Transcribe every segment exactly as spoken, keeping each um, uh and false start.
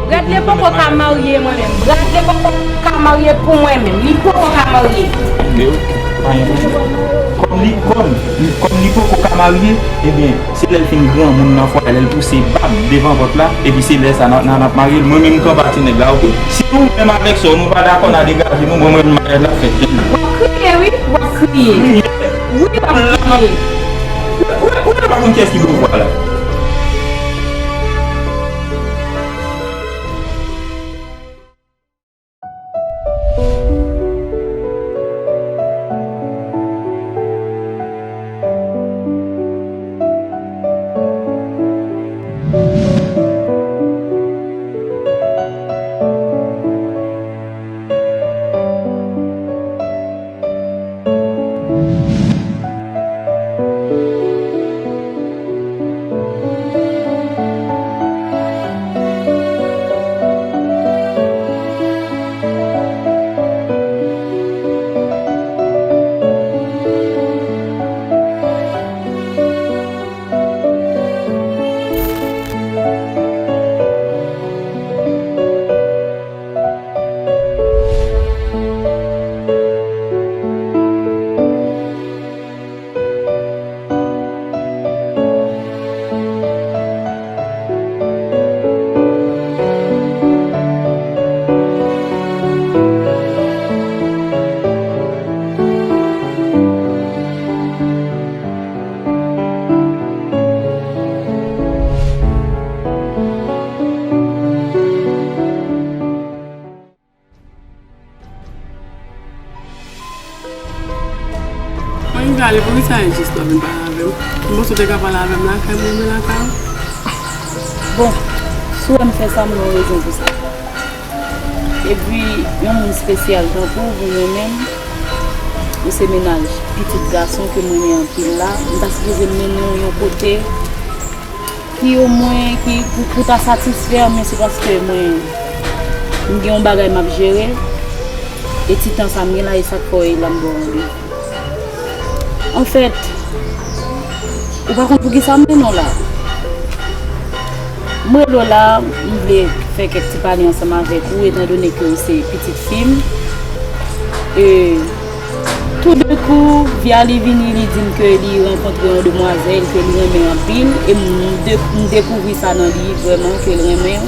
Bradley poko ka marye mwen menm. Bradley poko ka marye pou mwen menm. Li poko ka marye. Kòm li, kòm, kòm li poko ka marye, ebyen, se lè l fin granmoun nan fwaye, lè l pouse bab devan pòt la, epi se lè sa n a, n a, n ap marye l. Mwen menm, m kanpe a ti nèg la, oke? Si nou menm avèk sè w, nou pa dakò, n a degaje nou, mwen, mwen, maryaj la fèt. W ap kriye, wi, w ap kriye. Kriye? Wi, w ap kriye. Ou, ou, ou pa konn kiyès ki gen vwa la? Mwen rive ale, poukisa e jis la vin pale avè m? M panse w te ka pale avè m lakay mwen, men lakay ou. Bon, si w wè m fè sa, m gen yon rezon pou sa. Epi, yon moun espesyal tankou w vin renmen m, ou se mennaj pitit gason ke m renmen anpil la, m ta sipoze mennen w yon kote ki omwen, ki pou, pou ta satisfè w, men se paske mwen, m gen yon bagay m ap jere, e ti tan sa m gen la, e sa k fè w e la m ba w randevou. Anfèt, ou pa konn poukisa m mennen w la. M rele w la, m vle fè kèk ti pale ansanm avèk ou, etandone ke ou se pitit fi m. E, Toudenkou, Vialy vini, li di m ke li rankontre yon demwazèl ke li renmen anpil, e m de-, m dekouvri sa nan li vrèman ke l renmen.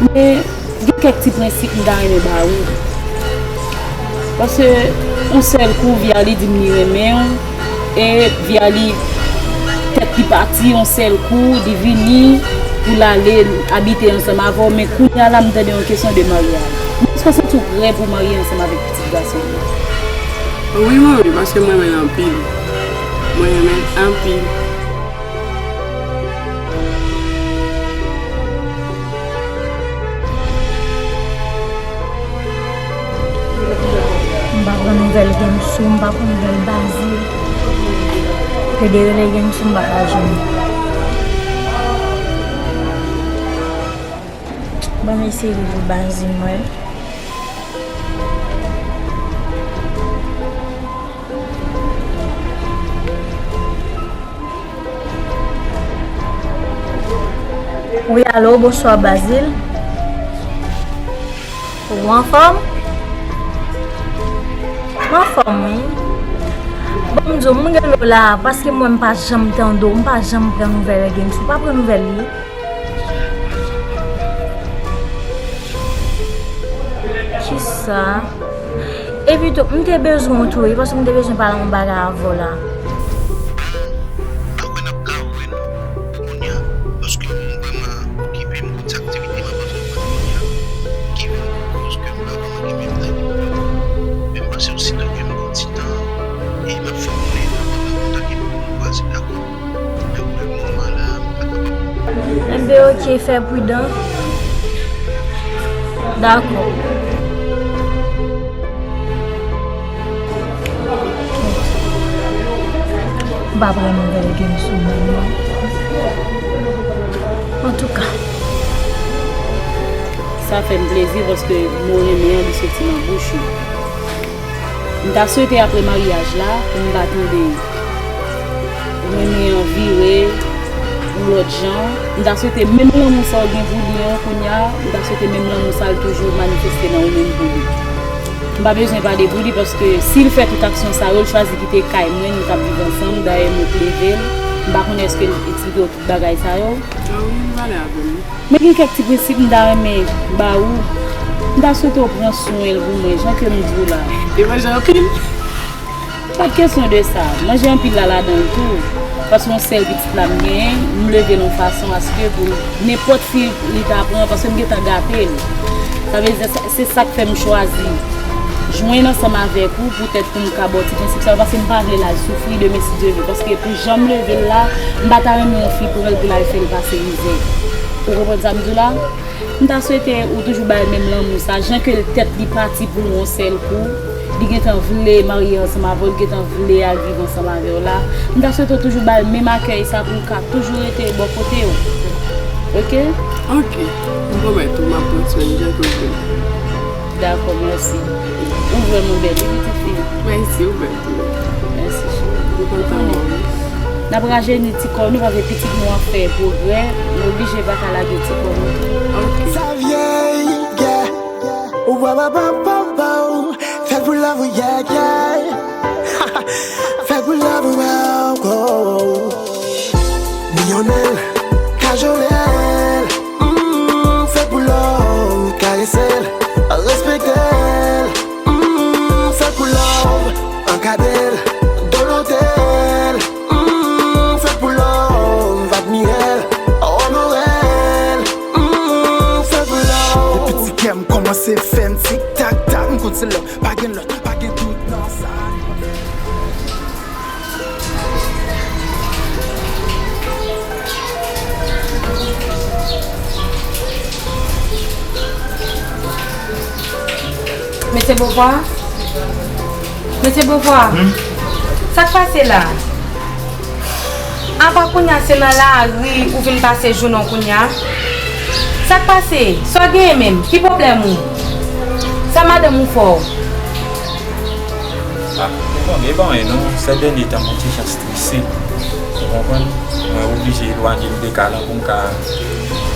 Men, gen kèk ti prensip m ta renmen ba ou. Paske, yon sèl kou, Vialy di m li renmen w, e Vialy tèt li pati, yon sèl kou, li vini pou l ale abite ansanm avè w, men kounye a la, m tande yon kesyon de maryaj. Men èske w santi w prè pou w marye ansanm avèk pitit gason m nan? Wi, mwen, wi, paske mwen renmen l anpil. Mwen renmen l anpil. M pa pran nouvèl Genso, m pa pran nouvèl Bazil. Pede rele Genso, m pa ka jwenn li. Ban m eseye rele Bazil mwen. Wi, alo, bonswa, Bazil. Ou anfòm? M anfòm, wi. Bon, m di w, m rele w la, paske mwen, m pa janm tande w, m pa janm pran nouvèl Genso, m pa pran nouvèl li. Kisa? Epi tou, m te bezwen w tou, wi, paske m te bezwen pale yon bagay avè w la. Apre n ap ka wè nou kounye a, paske m vrèman okipe, m konn se aktivite m ap antreprann kounye a, ki fè paske m pa vrèman gen menm tan. Men m panse w sitou ke m gen yon ti tan, e m ap fè w konnen, m ap kontakte pou nou kwaze, dakò? Enben, oke, fè pridan. Dakò. M pa pran nouvèl Genso menm non. Antouka. Sa fè m plezi paske mo renmen an, li soti nan bouch ou. M ta swete apre maryaj la pou m pa tande renmen an vire, yon lòt jan. M ta swete menm lanmou sa w gen pou li an kounye a, m ta swete menm lanmou sa l toujou manifeste nan ou menm pou li. M pa bezwen pale pou li paske si l fè tout aksyon sa yo, l chwazi kite kay mwen, nou t ap viv ansanm, dayè nou t leve l. M pa konnen èske l eksplike w tout bagay sa yo. Ah wi, li pale avè m. Men gen kèk ti prensip m ta renmen ba ou. M ta swete w pran swen l pou mwen, jan ke m di w la. E manje anpil? Pa t kesyon de sa. Manje anpil la ladan l tou. Paske yon sèl pitit la m genyen, m leve l yon fason aske pou nenpòt fi li ta pran, paske m gentan gate l. Sa vle di, se sa k fè m chwazi jwenn ansanm avèk ou, poutèt pou m ka ba w ti prensip sa yo, paske m pa vle l al soufri demen si Dye vle. Paske pou jan m leve l la, m pa ta renmen yon fi pran l pou l al fè l pase mizè. Ou konprann sa m di w la? M ta swete ou toujou ba l menm lanmou sa, jan ke l tèt li pati pou yon sèl kou, li gentan vle marye ansanm avè w, li gentan vle al viv ansanm avè w la. M ta swete w toujou ba l menm akèy sa pou l ka toujou rete bò kote w. Oke? Oke. M pwomèt ou, m ap pran swen l jan ke w vle. Dakò, mèsi. Ou vrèman bèl, wi, pitit fi. Mèsi, ou bèl tou. Mèsi, cheri. M kontan wè w, wi. N ap rajeni ti kò nou, paske pitit nou ap fè pwogrè, nou oblije pa ka lage ti kò nou. Oke. Sa vyèy, yeah. Ou wa wa wa wa wa. Fè pou love, yeah, yeah. Fè pou love, wow, wow. Milyonè l, kajolè l, mm, fè pou love, karese l, respekte l, mm, fè pou love, ankadre l, dolote l, mm, fè pou love, admire l, onore l, mm, fè pou love. Depi ti kè m kòmanse fè m tik tak tak, m konn se love, pa gen lòt, pa gen dout nan sa. Mesye Beauvoir? Mesye Beauvoir? Hmm? Sa k pase la? Apa kounye a se nan lari ou vin pase jounen w kounye a? Sa k pase? Sa w genyen menm? Ki pwoblèm ou? Sa madanm ou fè w? Ah, ou konnen, e pa anyen non, sè dènye tan m yon ti jan strese. Ou konprann? Mwen oblije elwanye m de kay lan pou m ka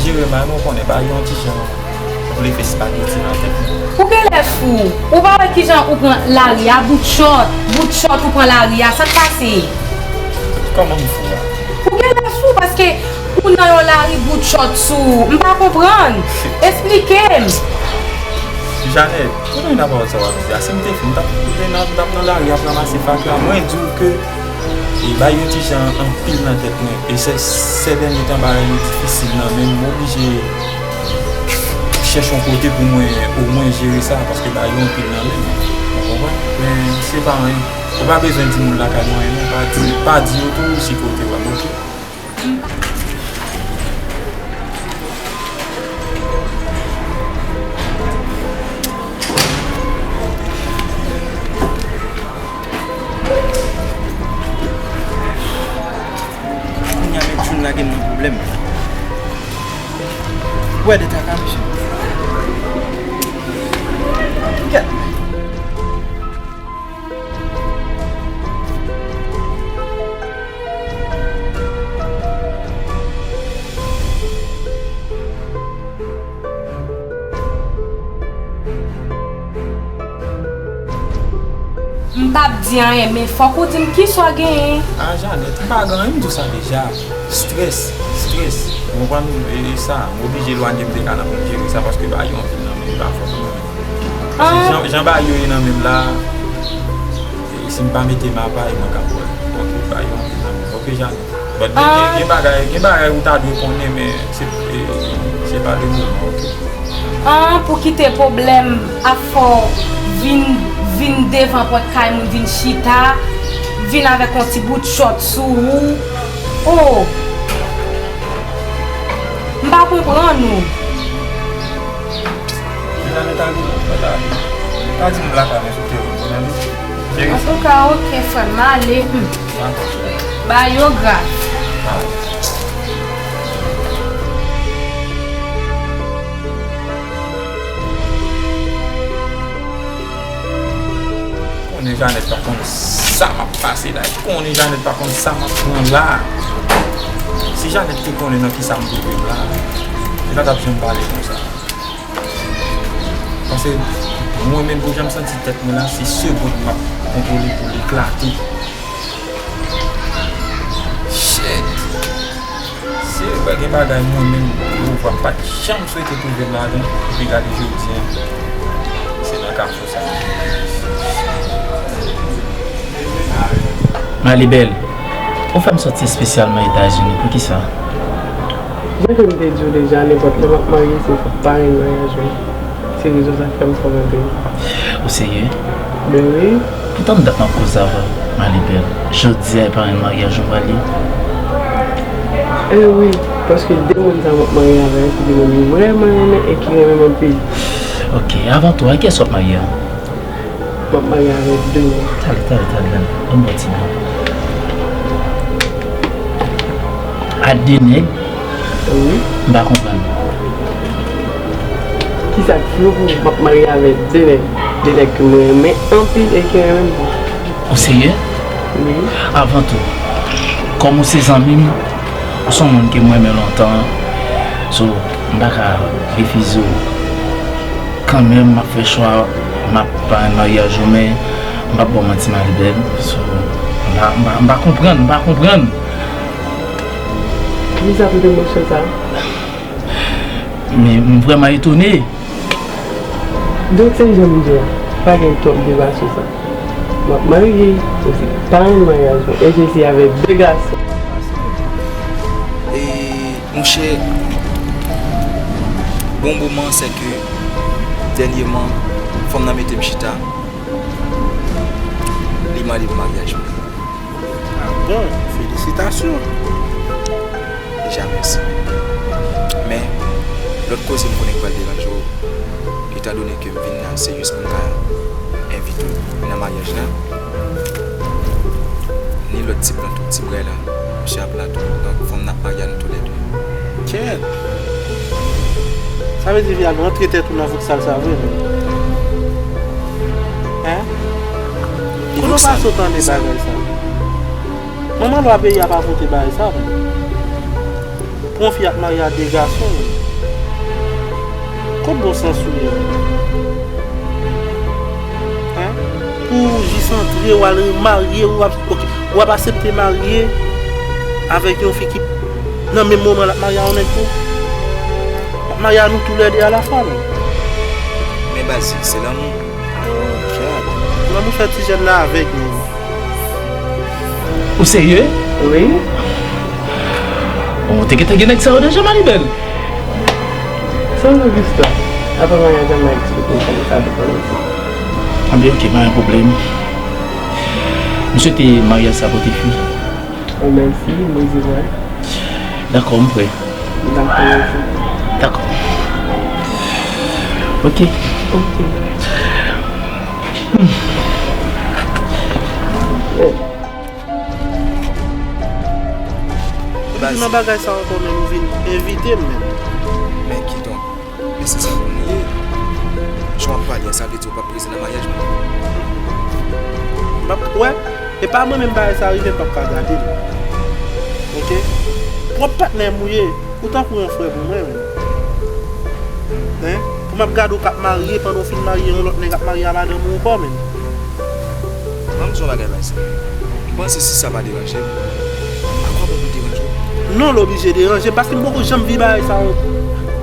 jere may mwen, ou konnen, bagay yo yon ti jan vle fè espageti nan tèt mwen. Ou genlè fou. Ou pa wè kijan ou pran lari a, bout chòt, bout chòt ou pran lari a, sa k pase? Kòman m fou a? Ou genlè fou paske ou nan yon lari bout chòt sou ou. M pa konprann. Esplike m. Janèt, kote w nan pawòl sa w ap di a? Si m te fou, m t ap, m te nan, m t ap nan lari ap ranmase fatra. Mwen di w ke e bagay yo ti jan anpil nan tèt mwen. E se, sè dènye tan bagay yo difisil nan men m, m oblije chèche yon kote pou mwen omwen jere sa, paske bagay yo anpil nan men m. Ou konprann? Men se pa anyen. Ou pa bezwen di moun lakay mwen anyen non, pa di, pa di yo tou si kote w ap, oke? Kounye a menm June la gen nan pwoblèm. Wè de ta ka mesye. Gèt. M p ap di anyen, men fòk ou di m kisa w genyen. Ah, Janèt, m pa gen anyen, m di w sa deja. Strès, strès. Ou konprann? E, e sa, m oblije elwanye m de kay lan pou m jere sa, paske bagay yo anpil nan men m, e pa fòt mwen. Paske jan, jan bagay yo ye nan men m la, e, si m pa mete m apa, e mwen k ap pran. Oke, bagay yo anpil nan men m. Oke, Janèt. But gen, gen, gen bagay, gen bagay ou ta dwe konnen, men se, e, se pa le moman, oke? An, pou kite pwoblèm ap fè w vin, vin devan pòt kay moun, vin chita, vin avèk yon ti bout chòt sou ou. Oh! M pa konprann ou. Janèt, ta di, ta di, ta di m lakay mwen sou teren, ou tande? Antouka, oke, frè m, m ale. Hmm. Bagay yo grav. Konnen Janèt pa konn sa m ap pase la. Konnen Janèt pa konn sa m ap pran la. Si Janèt te konnen nan kisa m twouve m la, li pa t ap janm pale konsa. Paske mwen menm pou jan m santi tèt mwen la, se segonn m ap kontwole pou l eklate. Shit! Se vre gen bagay mwen menm, Jewova pa t janm swete twouve m ladan, epi gade jodi a, se nan kafou sa. Malibèl, ou fè m sòti espesyalman Etazini, poukisa? Jan ke m te di w deja, nenpòt lè m ap marye, se fòk parenn maryaj mwen. Se rezon sa k fè m fè w rantre. Ou serye? Ben wi. Poutan dat m ap koze avè w, Malibèl. Jodi a, e parenn maryaj ou pral ye? Eh wi, paske de moun sa m ap marye avè yo, se de moun m vrèman renmen e ki renmen m anpil. Ok, avan tou, a kiyès w ap marye a? M ap marye avèk de nèg. Tande, tande, tande, tande. Ban m yon ti bò. A de nèg? Wi. M pa konprann. Kisa k flou pou ou? M ap marye avèk de nèg. De nèg ke mwen renmen anpil e ki renmen m tou. Ou serye? Wi. Avan tou, kòm ou se zanmi m, ou se yon moun ke m renmen lontan, so, m pa ka refize w. Kanmenm, m ap fè chwa, m ap parenn maryaj ou, men m p ap ba w manti, Malibèl. So, m pa, m pa, m pa konprann, m pa konprann. Poukisa tout emosyon sa? Men m vrèman etone. Donk, se jan m di w, pa gen twòp deba sou sa. M ap marye, ou se parenn maryaj mwen, e je si avèk de gason. E, monchè, bon moman, se ke dènyèman, fanm nan mete m chita, li mande m maryaj mwen. Ah bon, felisitasyon. Deja, mèsi. Men, lòt koze m konnen k pral deranje w, etandone ke m vin la, se jis pou m ka envite w nan maryaj la. Ni lòt tip lan tou, ti bray la, misye a Plato. Donk, fanm n ap marye a nou toulède. Kèt! Sa vle di, Vial, rantre tèt ou nan voksal sa vre, menm. Hein? Kote w pase w tande bagay sa? Manman lwa peyi a pa vote bagay sa, menm. Pou yon fi ap marye a de gason, menm. Kot bon sans ou ye, menm? Hein? Pou w jis antre, w al marye, w ap, ok, w ap aksepte marye avèk yon fi ki, nan menm moman, l ap marye a yon nèg tou? L ap marye a nou toulède alafwa, menm. Men baz, se lanmou. Oh, God. Lanmou fè ti jèn la avèg, menm. Ou serye? Wi. Bon, ou te gentan gen nèg sa yo deja, Malibèl? Se yon lòt istwa. Apre maryaj la, m a eksplike w kòman sa te kòmanse. Anben, ok, pa gen pwoblèm. M swete maryaj sa pote fwi. Oh, mèsi, m dezire. Dakò, m prè. Dakò, mèsi. Dakò. Ok. Ok. Hmm. Epi nan bagay sa ankò, menm ou vin envite m menm. Men kidonk, men se sa pou nou ye. Jan w ap pale a, sa vle di w p ap prezan nan maryaj mwen? M ap wè, e pa mwen menm bagay sa rive, m p ap ka gade l. Ok? Pwòp patnè m ou ye. Ou tankou yon frè pou mwen, menm. Hein? Pou m ap gade w k ap marye, pandan w fin marye, yon lòt nèg ap marye a madanm ou ankò, menm. Ban m di w yon bagay, baz. M panse si sa pa deranje m, akwè bon pou deranje w? Non, l oblije deranje m, paske m poko janm viv bagay sa yo.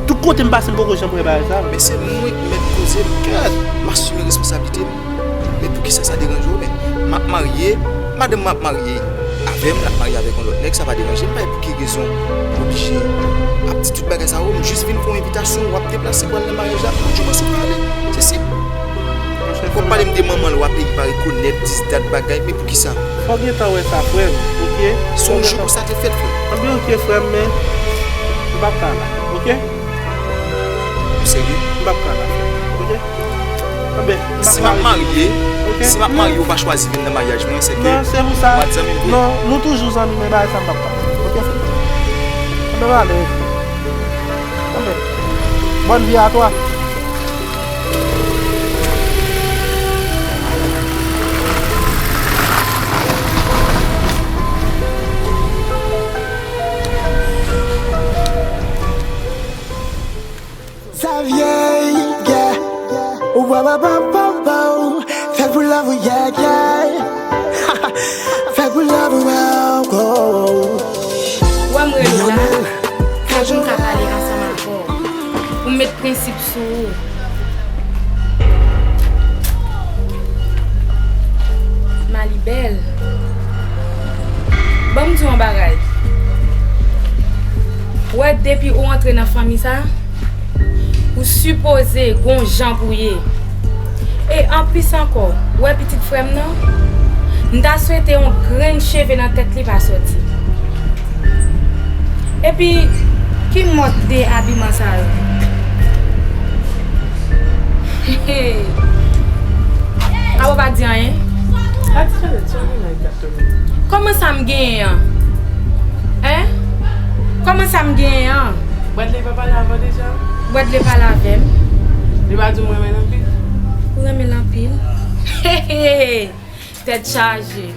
Tout kote m pase, m poko janm wè bagay sa yo. Men se mwen k mèt koze m, kèt, m asime responsablite m. Men poukisa sa deranje w? Men m ap marye, madanm mwen ap marye avè m, l ap marye avèk yon lòt nèg, sa pa deranje m. M pa wè pou ki rezon w oblije ap di tout bagay sa yo. M jis vin fè w envitasyon, w ap deplase pou al nan maryaj la, m di w mwen sou prale. Se senp. W ap pale m de manman l, w ap peyi pa rekonèt, dis dat bagay, men poukisa? Fò w gentan wè sa, frè m, ok? Se yon jou pou sa te fèt, frè. Anben, ok, frè m, men m p ap ka la, ok? Ou serye? M p ap ka la, frè m, ok? Anben, si m ap marye, ok? Si m ap marye, ou pa chwazi vin nan maryaj mwen, se ke... Non, se pou sa. Ou pa t zanmi m vre. Non, nou toujou zanmi, men bagay sa m p ap ka. Ok, frè m? Anben, ale. Anben, bonne vie à toi. Yeah, yeah. Wow, wow, wow, wow, wow. Fèt pou love ou, yeah, yeah. Fèt pou love ou, wow, wow. Wè m rele w la, fò pou m ka pale ansanm avè w, pou m met prensip sou ou. Mali bèl. Ban m di w yon bagay. Wè, depi ou antre nan fanmi sa, ou sipoze gon jan pou ye. E anplis ankò, wè pitit frè m nan, m ta swete yon grenn cheve nan tèt li pa sòti. Epi, ki mòd de abiman sa yo? Awo pa di anyen? Pa di anyen, ti anyen nan egzakteman. Kòman sa m genyen an? Hein? Kòman sa m genyen an? Bradley pa pale avè w deja? Bradley pale avè m. Li pa di w m renmen l anpil? Ou renmen l anpil? Tèt chaje.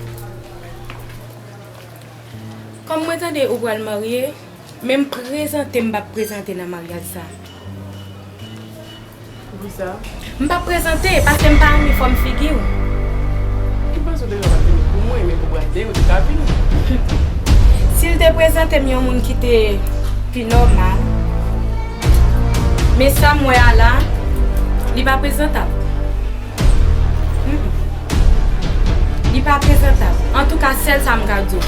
Kòm mwen tande ou pral marye, men m prezante, m p ap prezante nan maryaj sa. Poukisa? M p ap prezante, paske m pa renmen fòm figi w. Ou panse w te ka pa vini pou mwen, men pou Bradley, ou te ka vini. Si l te prezante m yon moun ki te pi nòmal, men sa m wè a la, li pa prezantab. Mm-mm. Li pa prezantab. Antouka, sèl sa m ka di w.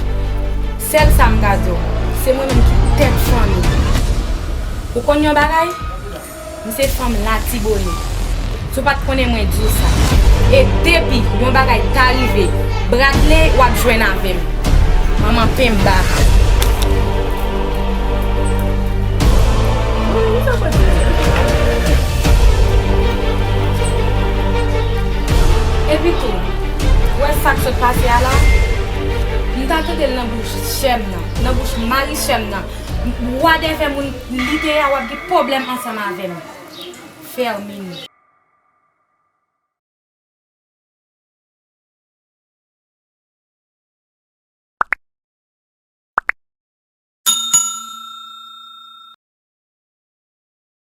Sèl sa m ka di w. Se mwen menm ki tèt fanmi. Ou konn yon bagay? M se fanm Latibonit. Si w pa t konnen mwen di w sa. E depi yon bagay ta rive Bradley, w ap jwenn avè m. Manman penba. Epi tou, ou wè sa k sot pase a la? M ta tande l nan bouch chè m nan, nan bouch mari chè m nan. Wadèvè moun li te ye a, w ap gen pwoblèm ansanm avè m. Fermin.